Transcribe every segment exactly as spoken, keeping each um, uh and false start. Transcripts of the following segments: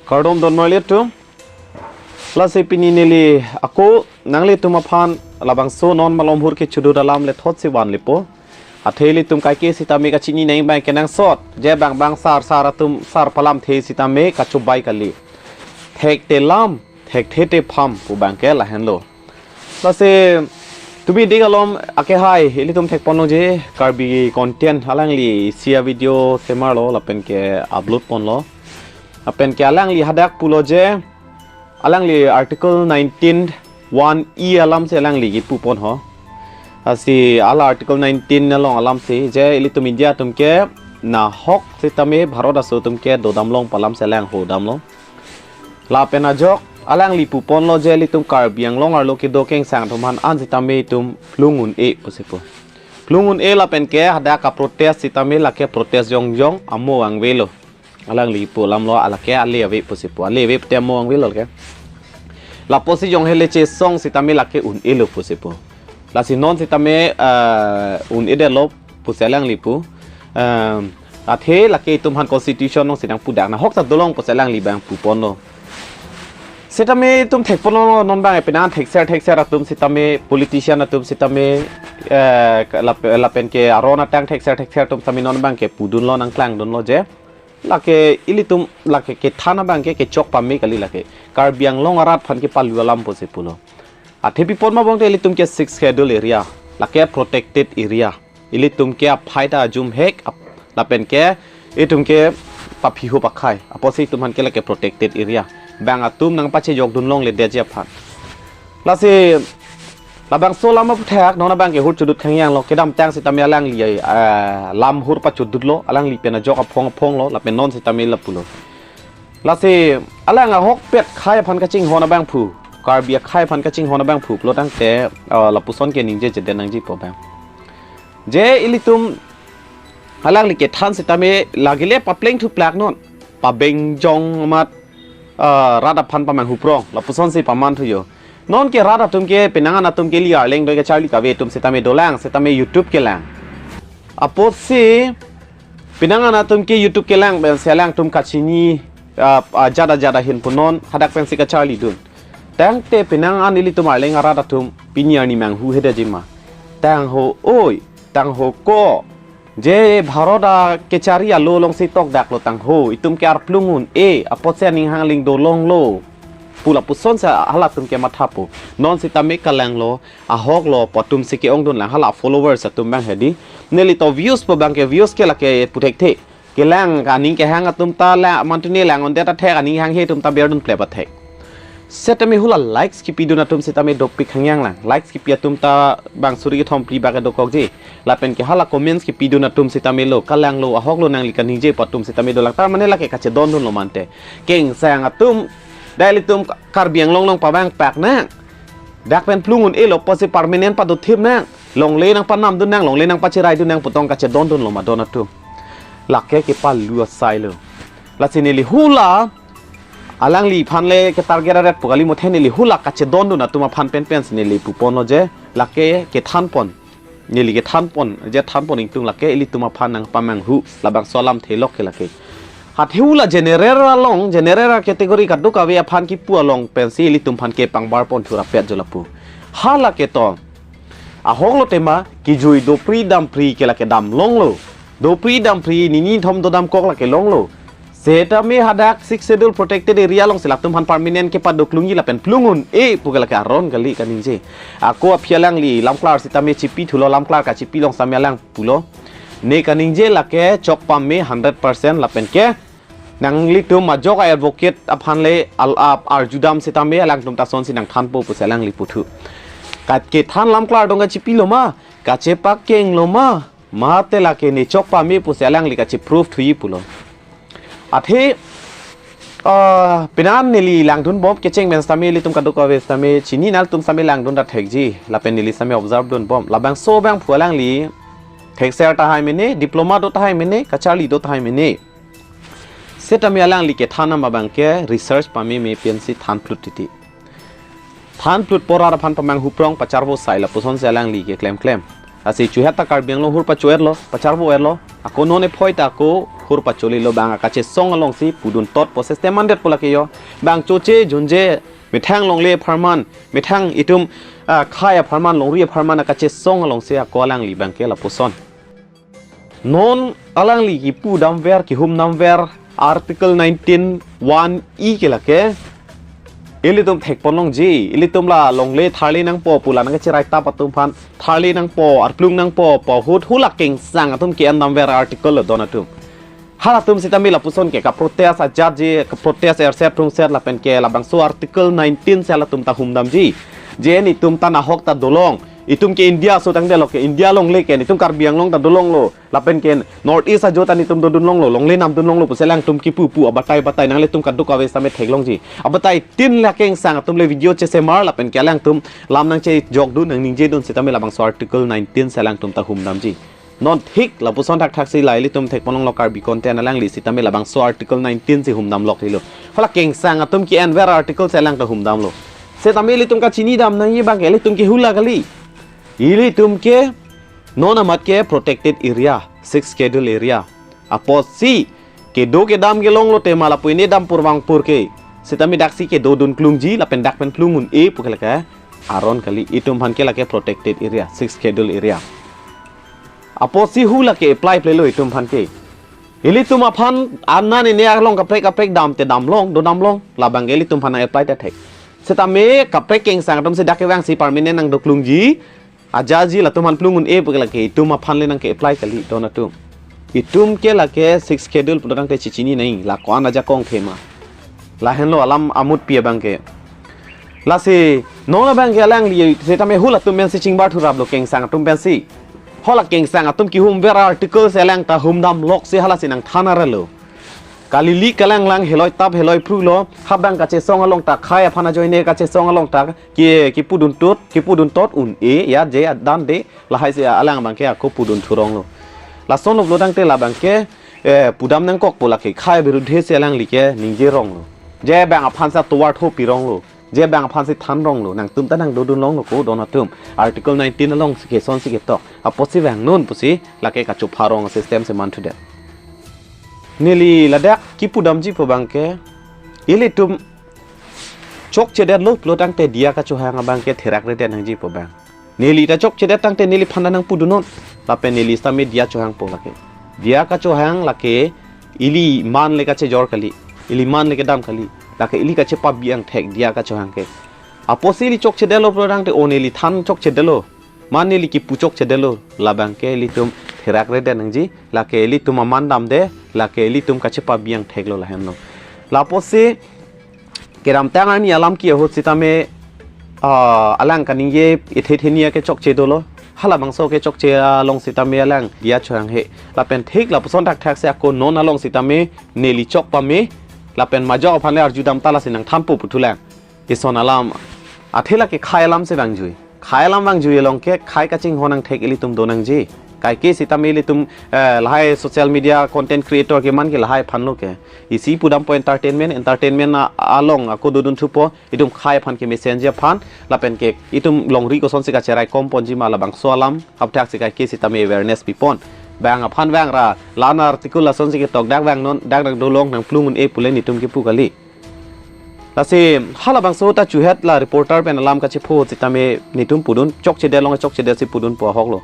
Kardom don marli atum. Lasi pini neli ako nanglitum aphan labangso non malom hur kechudut alam le thotsi vanlepo. Athe ilitum kaike sitame kachini nang abang kenangsot. Je bang bang sar sar atum sar palamthe sitame kachubai kali. Thekte lam, thekthe te pham pu abang ke lahenlo. Lasi tumi dik alom akehai ilitum thekponlongji Karbi content alangli isi a-video semarlo lapen ke upload ponlo. Lapen ke alangli hadak pulo je alangli Article nineteen one E alamsi alangli kipu pon ho. Lasi hala Article nineteen along alamsi je ilitum India atum ke nahok sitame Bharat aso atum ke dodamlong pu alamsi alang hodamlo. Lapen ajok alangli pu ponlo je ilitum Karbi Anglong arlo kedo kengsang atum aphan an sitame itum plung un-e pusi pu. Plung un-e lapen ke hadak a-protest sitame lake protest jongjong amo angvelo. Alangli pu alamlo, alake ale ave pusi pu. Ale ave pute amo angvelo lake. Lapusi jong hele chesong sitame lake un-elo pusi pu. Lasi non sitame, eh, un-edetlo pusi alangli pu. Em, athe lake itum aphan constitution alongsi nangpudak nahok ta dolong pusi alangli abang pu ponlo. Sitame itum thekponlo non abang penang thekser thekser atum sitame politician atum sitame, eh, lap-, lapen ke aron atang thekser thekser atum sitame non abang ke pudunlo nangklangdunlo je. Lake ilitum lake kethan abang ke kechok pame kali lake. Karbi Anglong arat aphan kepalu alam pusi pulo. Athe pi pon ma bangte ilitum ke sixth schedule area, lake protected area. Ilitum ke aphai ta ajum hek ap-, lapen ke itum ke paphiho pakhai. Apotsi itum aphan ke lake protected area. Bang atum nangpachejokdun longledetji aphan. Lasi labangso alam aphuthak non abang ke hur chudut khangyanglo, kedamtang sitame alangli, eh, lam hur pachudutlo, alangli pen ajok aphong aphonglo, lapen non sitame lapulo. Lasi alang ahokpet akhai aphan kachinghon abang phu, Karbi akhai aphan kachinghon abang phu pulo tangte, eh, lapuson ke ningjejedet nangji pu abang. Je ilitum alangli kethan sitame lagile papleng thuplak non, pabengjong amat, eh, rat aphan pamanghu prong, lapusonsi paman thujo. Non ke rat atum ke penang an atum ke ili arleng do kacharli kave atum sitame dolang, sitame YouTube kelang. Apotsi penang an atum ke YouTube kelang pensi alangtum kachini, ah, ah, jada jada ahin punon hadak pensi kacharlidun. Tangte penang an ilitum arleng arat atum pini arni manghuhedetji ma. Tangho oi, tangho ko. Je Bharat akechari alo alongsi tokdaklo tangho, itum ke arplung un-e, apotsi aning hangling dolonglo pu lapusonsi halatum ke mathapo. Non sitame kalanglo, ahoklo pu atumsi ke-ongdunlang hala followers atum abang hedi. Neli to views pu abang ke views ke lake puthekthe. Kelang aning kehang atum ta la mantune lang-ondet athek, aning hanghe atum ta berdun plep athek. Sitame hula likes kipidun atum sitame dopik hangyanglang. Likes kipi atum ta bang suri kethom phli bak dokokji. Lapen ke hala comments kipidun atum sitame lo, kalanglo, ahoklo nangli kaningje pu atum sitame dolang. Tar mane lake kachedondunlo mante. Kengsang atum, dai ilitum Karbi Anglong along pabang pak nang. Dak pen plung un-elo pusi permanent padothip nang. Longle nangpanamdun nang, longle nangpacheraidun nang pu tong kachedondunlo ma don atum. Lake kepalu asailo. Lasi neli hula alangliphan le ke-target aret pu kali muthe neli hula kachedondun atum aphan penpensi neli pu ponlo je lake kethanpon. Neli kethanpon, je thanpon ingtung lake ilitum aphan nangpamanghu labangso alamthe lok ke lake. Athe hula general along, general category kadokave aphan kipu along pensi ilitum aphan kepangbar pon thurapet jo lapu. Hala ke to. Ahoklo tema, kijui dopri dampri ke lake damlonglo. Dopri dampri nini thom dodamkok lake longlo. Setame hadak Sixth Schedule protected area alongsi latum aphan permanent kepadoklungji lapen plung un-e pu ke lake aron kali kaningje. Ako aphi alangli lamklar sitame chipithulo, lamklar kachipi along sitame alang pulo. Ne kaningje lake chok pame hundred percent lapen ke nanglitum majok a-advocate aphan le al-, ap arjudam sitame alangtum ta asonsi nangthanpo pusi alangli puthu. Kat kethan lamklar dong kachipilo ma, kachepakenglo ma, mate lake ne chok pame pusi alangli kachiprove thuji pulo. Athe, ah, penang an neli langdunbom kecheng pen sitame ilitum kadokave sitame chini nangtum sitame langdun ta thekji, lapen neli sitame observe dunbom. Labangso abang phu alangli thekser tahai mene, diploma do tahai mene, kacharli do tahai mene. Setame alangli kethan abang ke research pameme pensi thanplut titi. Thanplut pora aphan pamanghu prong pacharvo sai lapusonsi alangli keklemklem. Lasi chuhet ta Karbi Anglong hur pacho-etlo, pacharvo-etlo. Ako non ephoi ta ako hur pacholilo, bang akachesong alongsi pudun tot po system mandet po lake jo. Bang choche junje methang longle apharman, methang itum, ah, khei apharman, longri apharman akachesong alongsi ako alangli abangke lapuson. Non alangli kipu damver, kihum damver Article nineteen one E ke lake ilitum thekpon longji, ilitum la longle tharle nangpo pu la nangkacherai tap atum aphan, tharle nangpo, arplung nangpo pu ahut hula kengsang atum ke-en damver article lo don atum. Halatum sitame lapuson ke kaprotest ajatji, kaprotest erset rungset lapen ke labangso Article nineteen si halatum ta hum damji. Je nelitum ta nahok ta dolong. Itum ke India aso tangdetlo ke, India longle ke, nelitum Karbi Anglong ta dolonglo. Lapen ke North East ajo ta nelitum dodun longlo, longle namdun longlo pusi alangtum kipu pu abatai batai nanglitum kadokave sitame theklongji. Abatai tin la kengsang atum le video chesemar lapen ke alangtum lam nangchejokdun nangningjedun sitame labangso Article nineteen si alangtum ta hum damji. Non thik lapuson thakthak si la ilitum thekpon longlo Karbi content alangli sitame labangso Article nineteen si hum damlok helo. Hala kengsang atum ke-enver article si alang ta hum damlo. Sitame ilitum kachini dam nangji abangke ilitum ke hula kali. Ilitum ke non amat ke protected area, Sixth Schedule area. Apotsi kedo kedam kelonglo tema lapu ine dam purvangpur ke. Sitame daksi kedodun klungji lapen dak pen plung un-e pu ke lake aron kali, itum aphan ke lake protected area, Sixth Schedule area. Apotsi hula ke-apply plelo itum aphan ke. Ilitum aphan anan ini along kaprek kaprek dam te damlong, do damlong, labang ilitum aphan apply ta thek. Sitame kaprek kengsang atum si dak kevangsi permanent nangdo klungji, ajaji latum aphan plung un-e pu ke lake itum aphan le nangke-apply kali don atum. Itum ke lake Sixth Schedule putang te chechini nai, la ko-an ajakong thema. Lahenlo alam amutpi abangke. Lasi non abangke alangli sitame hulatum pensi chingbar thuraplo kengsang atum pensi. Hala kengsang atum kihumver article si alang ta hum damlok si halasi nangthan arlo. Kalili kalanglang heloi tap heloi phrulo, habang kachesong along ta khei aphan ajoine kachesong along ta ki, kipudun tot, kipudun tot un-e, ya je adan de, lahai si alang abangke ako pudun thuronglo. Lason lo pulo tangte labangke, eh, pudam nangkok pu lake khei birudhe si alangli ke ningjeronglo. Je bang aphan si tovar tho pironglo. Je bang aphan si thanronglo. Nangtum ta nangdodun longlo ko don atum. Article nineteen along si keson si ketok. Apotsi vangnon pusi lake kachopharong system si manthudet. Neli ladak kipudamji pu abangke ilitum chokchedetlo pulo tangte diya kachohang abangke therakredet nangji pu abang. Neli ta chokchedet tangte neliphan ta nangpudunnon. Lapen neli sitame diya chohangpo lake. Diya kachohang lake ili man le kachejor kali. Ili man le kedam kali. Lake ili kachepabi angthek diya kachohang ke. Apotsi ili chokchedetlo pulo tangte o neli than chokchedetlo. Man neli kipu chokchedetlo, labangke ilitum therakredet nangji, lake ilitum aman damde, lake ilitum kachepabi angtheklo lahenlo. Lapotsi kedamtang arni alam ke ahut sitame, ah, alang kaningje ethe theni ake chokche dolo. Halabangso ke chokche along sitame alang diya chohanghe. Lapen thik lapuson thakthak si ako non along sitame neli chok pame. Lapen majok aphan le arju dam ta lasi nangthanpo puthulang. Ison alam, athe lake khei alam si vangjui. Khei alam vangjui along ke khei kachinghon angthek ilitum do nangji. Kaike sitame ilitum, eh, lahai social media content creator ke man ke lahai aphanlo ke. Isi pudampo entertainment, entertainment a-, along ako dodun thupo, itum khei aphan ke messenger aphan, lapen ke itum longri kosonsi kacherai komponji ma labangso alam, apthak si kaike sitame awareness pipon. Bang aphan vangra, la-an article lasonsi ketok dak vangnon, dak nangdolong nangplung un-e pule nelitum kipu kali. Lasi halabangso ta chuhet la reporter pen alam kachepho sitame nelitum pudun chokchedet along chokchedet si pudunpo ahoklo.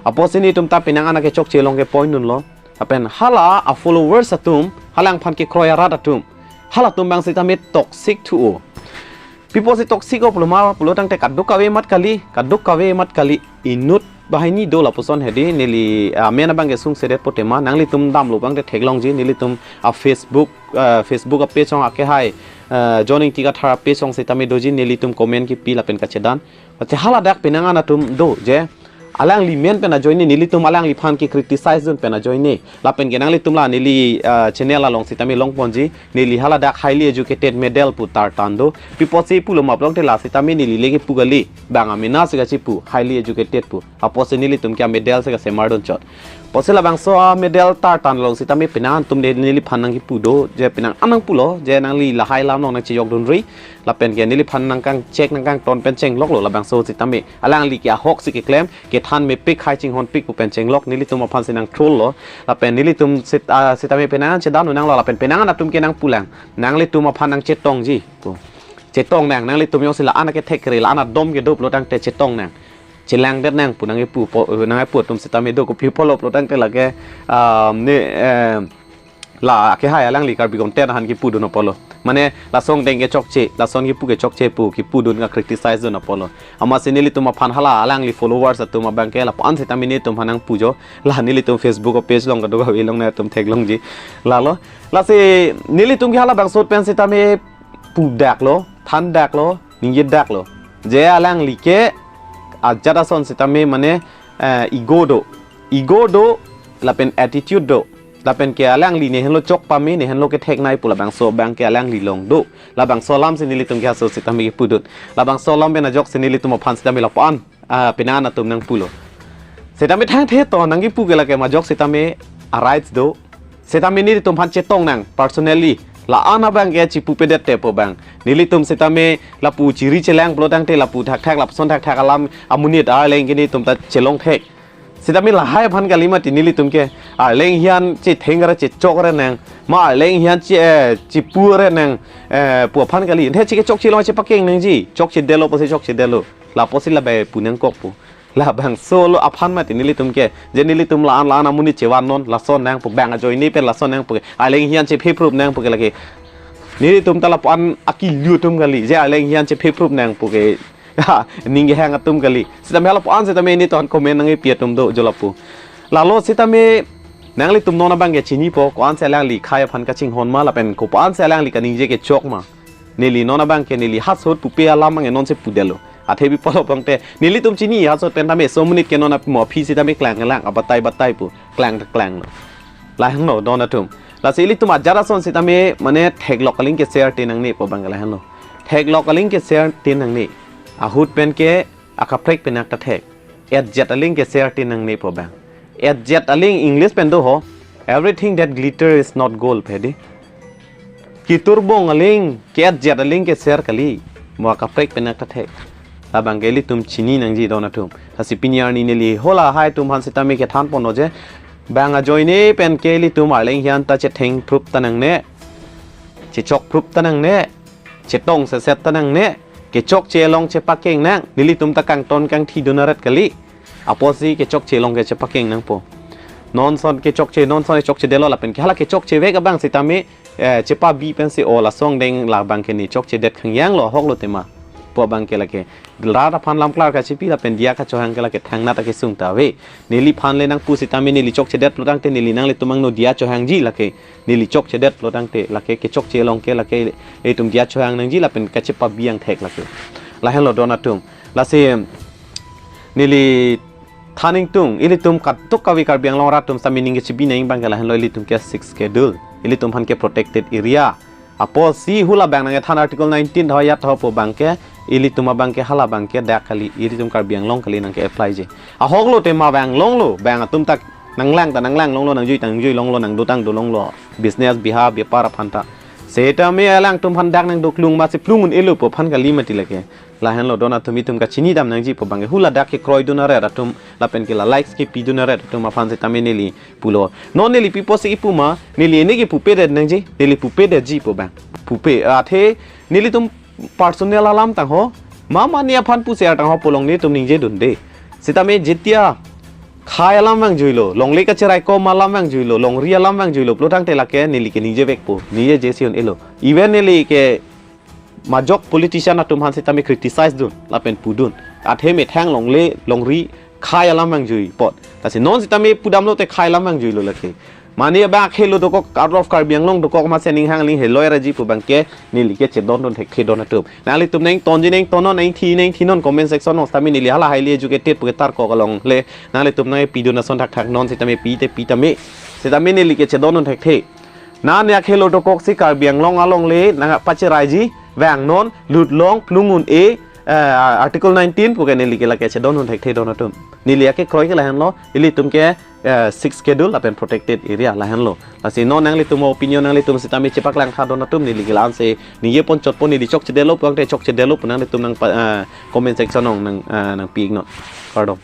Apotsi nelitum ta penang an ake chokche along ke point dunlo. Lapen hala a-followers atum, halangphan kekroi arat atum. Halatum abang sitame toxic thu-o. Pi apotsi toxic-o pulo ma pulo tangte kadokave amat kali, kadokave amat kali inut banghini do lapuson hedi neli, ah, amen abangke sungsedetpo tema nanglitum damlo abangte theklongji nelitum a-Facebook, ah, Facebook a-page along ake hai, ah, John Ingti Kathar a-page along sitame doji nelitum comment kipi lapen kachedan. Mate haladak penang an atum do je alangli men pen ajoine nelitum alangliphan ke criticize dun pen ajoine. Lapen ke nanglitum la neli, ah, channel along sitame longponji. Neli haladak highly educated middle pu tartan do. Pi apotsi pulo ma pulo tangte la sitame neli le kipu kali. Bang amena si kachipu, highly educated pu. Apotsi nelitum ke middle si kasemar dunchot. Apotsi labangso a-medal tartan along sitame penang atum de neliphan nangkipu do, je penang an nangpulo, je nangli lahai alam along nangchejokdunri, lapen ke neliphan nangkangchek nangkangton pen chengloklo labangso sitame. Alangli ke ahok si keklem, kethan mepik hai chinghonpik pu pen chenglok, nelitum aphan si nang-troll lo, lapen nelitum sit-, ah, sitame penang an chedan nanglo, lapen penang an atum ke nangpulang. Nanglitum aphan nangchetongji pu. Chetong nang, nanglitum jongsi la-an akethek kere, la-an adom kedo pulo tangte chetong nang. Chelangdet nang pu nangkipu po, nangkipu atum sitame do, kopi apotlo pulo tangte lake, ah, ne, eh, la kehai alangli Karbi content aphan kipudun apotlo. Mane lason deng kechokche, lason kipu kechokche pu, kipudun ka-criticize dun apotlo. Amatsi nelitum aphan hala alangli followers atum abang ke lapu-an sitame nelitum aphan nangpujo. La nelitum Facebook page along kadokave along nangtum theklongji. Lalo, lasi nelitum ke halabangso pen sitame pudaklo, thandaklo, ningjedaklo. Je alangli ke ajat ason sitame mane, eh, ego do. Ego do, lapen attitude do. Lapen ke alangli ne henlo chok pame, ne henlo kethek nai pu labangso abang ke alangli along do. Labangso alam si nelitum ke haso sitame kipudun. Labangso alam pen ajoksi nelitum aphan sitame lapu-an, ah, penang an atum nangpulo. Sitame thangthe to nangkipu ke lake majok sitame a-rights do. Sitame nelitum aphan chetong nang personally. La-an abang ke chipupedet te pu abang. Nelitum sitame lapu chiri chelang pulo tangte lapu thakthak lapuson thakthak alam amonit arleng ke nelitum ta chelong thek. Sitame lahai aphan kali mati nelitum ke. Arleng hian chetheng ra chechok ra nang. Ma arleng hian che, eh, chipu ra nang, eh, pu aphan kali. Nthe chekechokche along chepakeng nangji. Chokchedetlo pusi chokchedetlo. Lapusi la bai pu nangkok pu. Labangso lo aphan mati nelitum ke. Je nelitum la-an la-an amonit chevan non, lason nang pu abang ajoine pen lason nang pu ke. Arleng hian chephe proof nang pu ke lake. Nelitum ta lapu-an akelu atum kali. Je arleng hian chephe proof nang pu ke. Ha, ning kehang atum kali. Sitame lapu-an sitame nelitum comment nangkipi atum do jo lapu. Lalo sitame nanglitum non abang ke chinipo, ko-an si alangli khei aphan kachinghon ma lapen kopu-an si alangli kaningje kechok ma. Neli non abang ke neli hot ahut pupe alam abang nonsi pudetlo. Athe pi pulo tangte nelitum chini hot ahut pen tame so monit ke non ap mo aphi sitame klang klang abatai batai pu klang klang lo. Lahenlo don atum. Lasi ilitum ajat ason sitame mane theklok aling ke share te nangne pu abang ke lahenlo. Theklok aling ke share te nangne. Ahut pen ke akaprek penak ta thek. Etjet aling ke share te nangne pu abang. Etjet aling English pen do ho. Everything that glitter is not gold, pedi. Kiturbong aling, ke-etjet aling ke share kali. Mo akaprek penak ta thek. Labang ke ilitum chini nangji don atum. Lasi pini arni neli halahai atum aphan sitame kethan ponlo je. Bang ajoine pen ke ilitum arleng hian ta chetheng proof ta nangne. Chechok proof ta nangne. Chetong seset ta nangne. Kechokche along chepakeng nang. Nelitum ta kangton kangthi dun aret kali. Apotsi kechokche along ke chepakeng nangpo. Nonson kechokche, nonson chokchedetlo lapen ke hala kechokche vek abang sitame, eh, chepabi pensi o lason deng labang ke ne chokchedet khangjang lo ahok lo tema. Pu abang ke lake. Rat aphan lam klar kachipi lapen diya kachohang ke lake thangnat akesung ta ave. Neliphan le nangpu sitame neli chokchedet pulo tangte neli nanglitum angno diya chohangji lake. Neli chokchedet pulo tangte lake kechokche along ke lake itum diya chohang nangji lapen kachepabi angthek lake. Lahenlo don atum. Lasi neli than ingtung, ilitum kadokave Karbi Anglong arat atum sitame ning kechibi nang abang ke lahenlo ilitum ke Sixth Schedule. Ilitum aphan ke protected area. Apotsi hula abang nangkethan Article nineteen tho ayat tho pu abang ke, ilitum abang ke hala abang ke dak kali, ilitum Karbi Anglong kali nangke-apply ji. Ahok lo tema bang longlo, bang atum ta nanglang ta nanglang longlo, nangjui ta nangjui longlo, nangdo ta nangdo longlo. Business biha bepar aphan ta. Sitame alangtum aphan dak nangdoklung masi plung un-elo pu aphan kali mati lake. Lahenlo don atum itum kachini dam nangji pu abang ke hula dak kekroi dun aret atum lapen ke la likes kepi dun aret atum aphan sitame neli pulo. Non neli pi pusi kipu ma, neli ene ke pupedet nangji, neli pupedetji pu abang. Pupe, athe nelitum personal alam tang ho, mama ne aphan pu share tang ho pu along nelitum ningje dunde. Sitame jetia khei alam vangjuilo, longle kacherai kom alam vangjuilo, longri alam vangjuilo, pulo tangte lake neli ke ningje vekpo, ningjeje si un-elo. Even neli ke majok politician atum aphan sitame criticize dun lapen pudun. Athe methang longle longri khei alam vangjui apot. Lasi non sitame pudamlo te khei alam vangjuilo lake. Mane abang khelo dokok out of Karbi Anglong dokok masi aning hang aling heloi raji pu abang ke neli ke chedondun thekthe don atum. Nanglitum nangtonji nangtonnon nangthi nangthinon comment section along sitame neli hala highly educated pu ketarkok along le nanglitum nangpidun ason thakthak non sitame pi te pi tame. Sitame neli ke chedondun thekthe. Nane akhelo dokoksi Karbi Anglong alongle nangpacheraiji, vangnon, lutlong, plung un-e, eh, Article nineteen puke neli ke lake chedondun thekthe don atum. Neli akekroi ke lahenlo, ilitum ke eh, Sixth Schedule lapen protected area lahenlo. Lasi non nanglitum opinion nanglitum sitame chepaklangtha don atum neli ke la-ansi ningje pon chotpo, neli chokchedetlo pu angte chokchedetlo pu nanglitum nang pa- eh, comment section along nang eh, nangpi-iknon. Kardom.